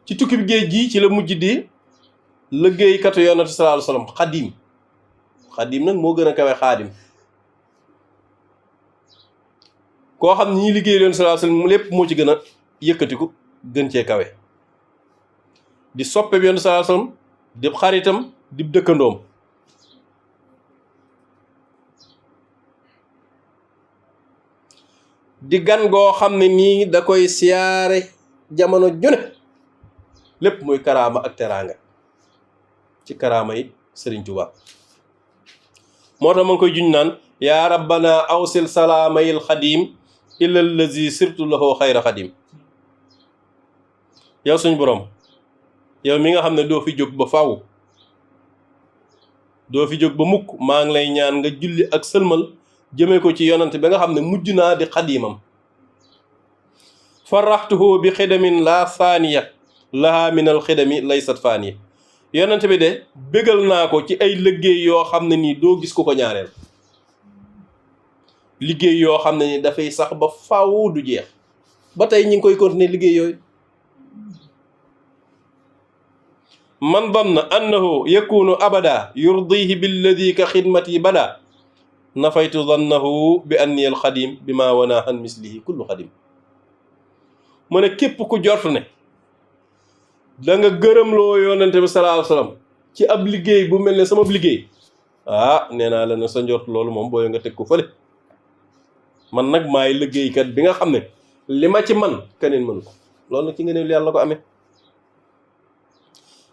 ci tukki bi géej gi ci la mujj di liggéeykatu yonent sallallahu alayhi wasallam xadim nag moo gën a kawe xaadim koo xam ne ñi liggéey yonent sallallahu alayhi wasallam lépp moo ci gën a yëkkatiku gën cee kawe di soppe bi yonent sallallahu alayhi wasallam di xaritam di dëkkandoom di gan goo xam ne nii da koy siyaare jamono june lépp muy karaama ak teraanga ci karaama yi Sëriñ Tuubaa moo tax ma ngi koy juñ naan yaa rabbana awsil salaamayil xadim illa allazi sirtu lahu xayra xadim yow suñ borom yow mi nga xam ne doo fi jóg ba faw doo fi jóg ba mukk maa ngi lay ñaan nga julli ak sëlmal jëme ko ci yonent ba nga xam ne mujj naa di xadimam faraxtuhu bi xidamin la faaniya laha min al xidami laysat faaniya yonent bi de bégal naa ko ci ay liggéey yoo xam ne nii doo gis ku ko ñaareel liggéey yoo xam ne ni dafay sax ba faw du jeex ba tey ñi ngi koy continuer liggéey yooyu man danna annahu yakunu abada yurdihi billadi ka xidmati bada nafaytu dannahu bi anni al xadim bi ma wana an mislihi kullu xadim mu ne képp ku jort ne da nga gërëm loo yonente bi sallallahu alayhi wasallam ci ab liggéey bu mel ne sama liggéey nee naa la ne sa njort loolu moom booy nga teg ko fële man nag maay liggéeykat bi nga xam ne li ma ci man keneen mënu ko loolu nag ci nga ne yàlla ko amee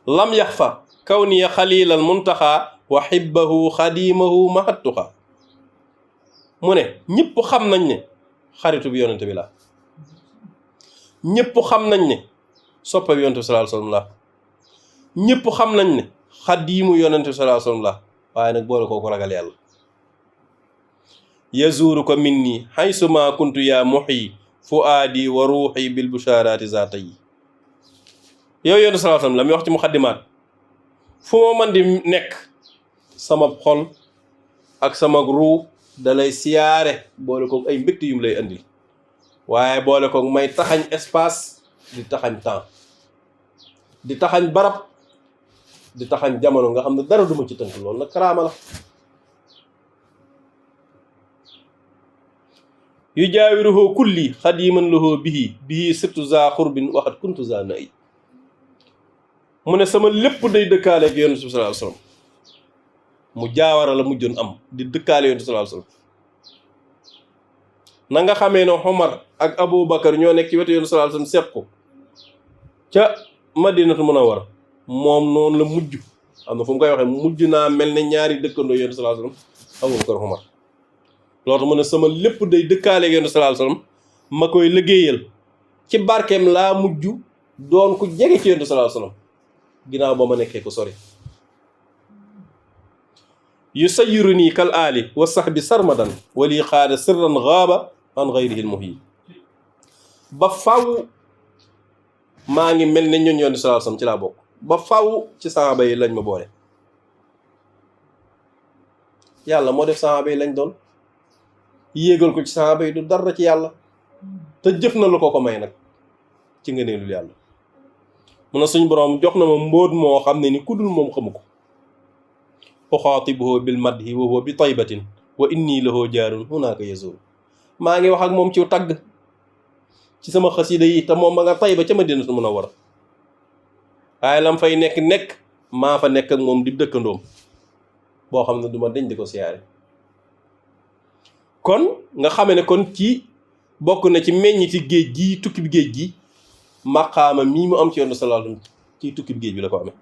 lam yaxfa kawniya xalilal muntaxa wa xibbahu xadimahu mahattuxa mu ne ñëpp xam nañ ne xaritu bi yonente bi la ñëpp xam nañ ne soppa bi yonente bi sallallahu alayhi wasallam la ñëpp xam nañ ne xadiimu yonente bi sallallahu alayhi wasallam la waaye nag boole koo ko ragal yàlla yazuru ko min nii xaysuma kuntu yaa muxyi fuaadi wa ruuxi bil busharati zaata yi yow yonente sallallahu alayhi wasallam la muy wax ci muxaddimaat fu ma man di nekk sama xol ak sama ruu dalay siyaare boole koog ay mbégte yum lay andil waaye boole koog may taxañ espace di taxañ temps di taxañ barab di taxañ jamono nga xam ne dara duma ci tënk loolu nag karaama la yu jaawiruhoo kulli xadiman lahoo bihi surtout za xurbin waxat kuntu za nay mu ne sama lépp day dëkkaale ak yonent bi sallallahu alayhi wasallam mu jaawara la mujjoon am di dëkkaale yonent bi sallallahu alayhi wasallam na nga xamee ne Omar ak Aboubacar ñoo nekk ci wetu yonent bi sallallahu alayhi wasallam seq ko ca Madinatu Munawwara moom noonu la mujj am na fu mu koy waxee mujj naa mel ne ñaari dëkkandoo yonent bi sallallahu alayhi wasallam Aboubacar Omar loolu mu ne sama lépp day dëkkaale ak yonent bi sallallahu alayhi wasallam ma koy liggéeyal ci barkeem laa mujj doon ku jege ci yonent bi sallallahu alayhi wasallam ginnaaw ba ma nekkee ko sori yu sayiru nii kal aali wa sahbi sarmadan wali xaada sirran gaaba an gayrihi l muhyi ba faw maa ngi mel ne ñoon yonent sallallahu alayhi wasallam ci laa bokk ba faw ci sahaaba yi lañ ma boole yàlla moo def sahaaba yi lañ doon yéegal ko ci sahaaba yi du dara ci yàlla te jëf na lu ko may nag ci ngëneelul yàlla mun na suñ boroom jox na ma mbóot moo xam ne ni ku dul moom xamu ko uxaatibuhu bil madhi wa huwa bi taybatin wa inni lahu jaarun hunaaka yazur maa ngi wax ak moom ci tagg ci sama xasida yi te moom ma nga Tayba ca Madinatu Munawwara waaye lam fay nekk maa fa nekk ak moom di dëkkandoom boo xam ne duma deñ di ko siyaare kon nga xame ne kon ci bokk na ci meññ ci géej gi tukki bi géej gi maqaama mii mu am ci yonent sallallahu alayhi wasallam ci tukki bi géej bi la ko amee